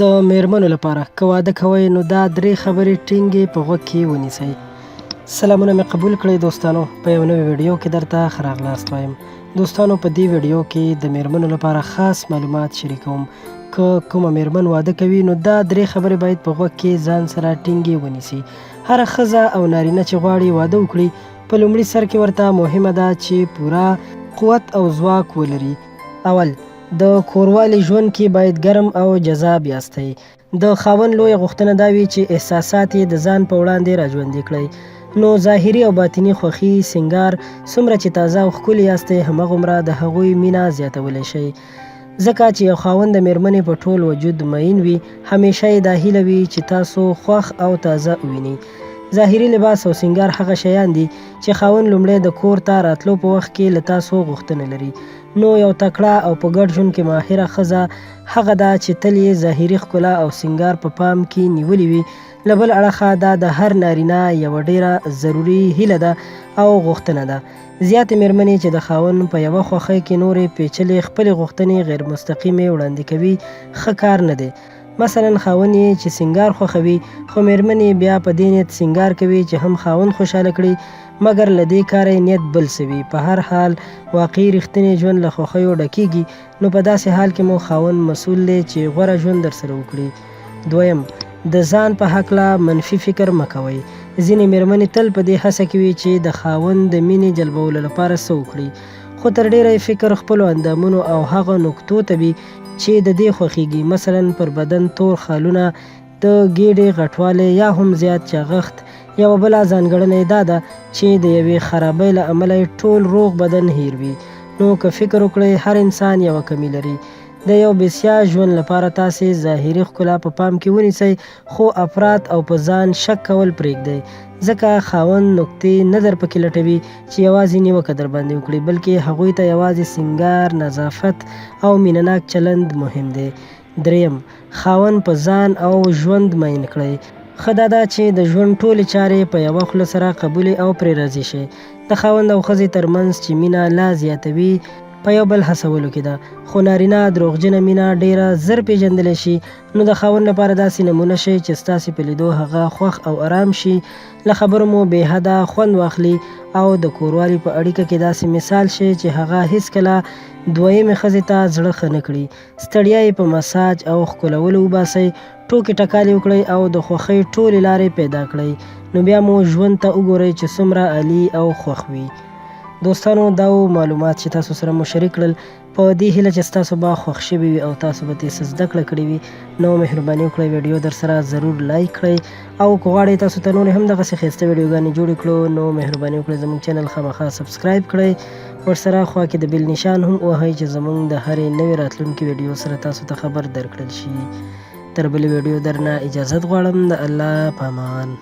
د میرمنو لپاره که واده کوئ نو دا درې خبرې ټینګې په غوږ کې ونیسئ. سلامونه مې قبول کړئ دوستانو، په یو نوې ویډیو کې درته ښه راغلاست وایم. دوستانو په دې ویډیو کې د میرمنو لپاره خاص معلومات شریکوم. که کومه میرمن واده کوي نو دا درې خبرې باید په غوږ کې ځان سره ټینګې ونیسي. هره ښځه او نارینه چې غواړي واده وکړي په لومړي سر کې ورته مهمه ده چې پوره قوت او ځواک ولري. اول، د کوروالي ژوند کې باید ګرم او جذاب یاستئ. د خاوند لویه غوښتنه دا وي چې احساسات یې د ځان په وړاندې راژوندي کړئ. نو ظاهري او باطني خوښي، سینګار، څومره چې تازه او ښکلي یاستئ همغومره د هغوی مینه زیاتولی شئ. ځکه چې یو خاوند د مېرمنې په ټول وجود مئین وي، همېشه یې دا هیله وي چې تاسو خوښ او تازه وویني. ظاهري لباس او سینګار هغه شیان دي چې خاوند لومړی د کور ته راتلو په وخت کې له تاسو غوښتنه لري. نو یو تکړه او په ګډ ژوند کې ماهره ښځه هغه ده چې تل یې ظاهري ښکلا او سینګار په پام کې نیولي وي. له بل اړخه دا د هر نارینه یوه ډېره ضروري هیله ده او غوښتنه ده. زیاتې مېرمنې چې د خاوند په یوه خوښۍ کې نورې پېچلې خپلې غوښتنې غیرمستقیمې وړاندې کوي، ښه کار نه دی. مثلاً خاوند یې چې سینګار خوښوي، خو مېرمن یې بیا په دې نیت سینګار کوي چې هم خاوند خوشحاله کړي، مګر له دې کاره یې نیت بل څه وي. په هر حال واقعي رښتینی ژوند له خوښیو ډکېږي، نو په داسې حال کې مو خاوند مسؤل دی چې غوره ژوند درسره وکړي. دویم، د ځان په هکله منفي فکر مه کوئ. ځینې مېرمنې تل په دې هڅه کې وي چې د خاوند د مینې جلبولو لپاره څه وکړي، خو تر ډېره یې فکر خپلو اندامونو او هغه نکتو ته وي چې د دې خوښېږي، مثلاً پر بدن تور خالونه، د ګېډې غټوالی یا هم زیات چاغښت. یوه بله ځانګړنه یې دا ده چې د یوې خرابۍ له امله یې ټول روغ بدن هېر وي. نو که فکر وکړئ هر انسان یوه کمي لري. د یو بسیا ژوند لپاره تاسې ظاهري ښکلا په پام کې ونیسئ خو افراط او په ځان شک کول پرېږدئ، ځکه خاوند نکتې نه در پکې لټوي چې یوازې نیوکه درباندې وکړي، بلکې هغوی ته یوازې سینګار، نظافت او مینه ناک چلند مهم دی. درېیم، خاوند په ځان او ژوند مئین کړئ. ښه دا ده چې د ژوند ټولې چارې په یوه خوله سره قبولې او پرې راضي شئ. د خاوند او ښځې تر منځ چې مینه لا زیاتوي، په یو بل هڅولو کې ده، خو نارینه دروغجنه مینه ډېره زر پېژندلی شي، نو د خاوند لپاره داسې نمونه شئ چې ستاسې په لیدو هغه خوښ او ارام شي، له خبرو مو بې حده خوند واخلي او د کوروالي په اړیکه کې داسې مثال شئ چې هغه هېڅکله دویمې ښځې ته زړه ښه نه کړي. ستړیا یې په مساج او ښکلولو وباسئ، ټوکې ټکالې وکړئ او د خوښۍ ټولې لارې پیدا کړئ، نو بیا مو ژوند ته وګورئ چې څومره عالي او خوښ وي. دوستانو دا وو معلومات چې تاسو سره مو شریک کړل، په دې هیله چې ستاسو به خوښ شوي وي او تاسو به ترې څه زده کړه کړې وي. نو مهرباني وکړئ ویډیو درسره ضرور لایک کړئ او که غواړئ تاسو ته نورې هم دغسې ښایسته ویډیوګانې جوړې کړو نو مهرباني وکړئ زموږ چینل خامخا سبسکرایب کړئ، ورسره خوا کې د بیل نشان هم ووهئ چې زموږ د هرې نوې راتلونکې ویډیو سره تاسو ته خبر درکړل شي. تر بلې ویډیو درنه اجازت غواړم، د الله په امان.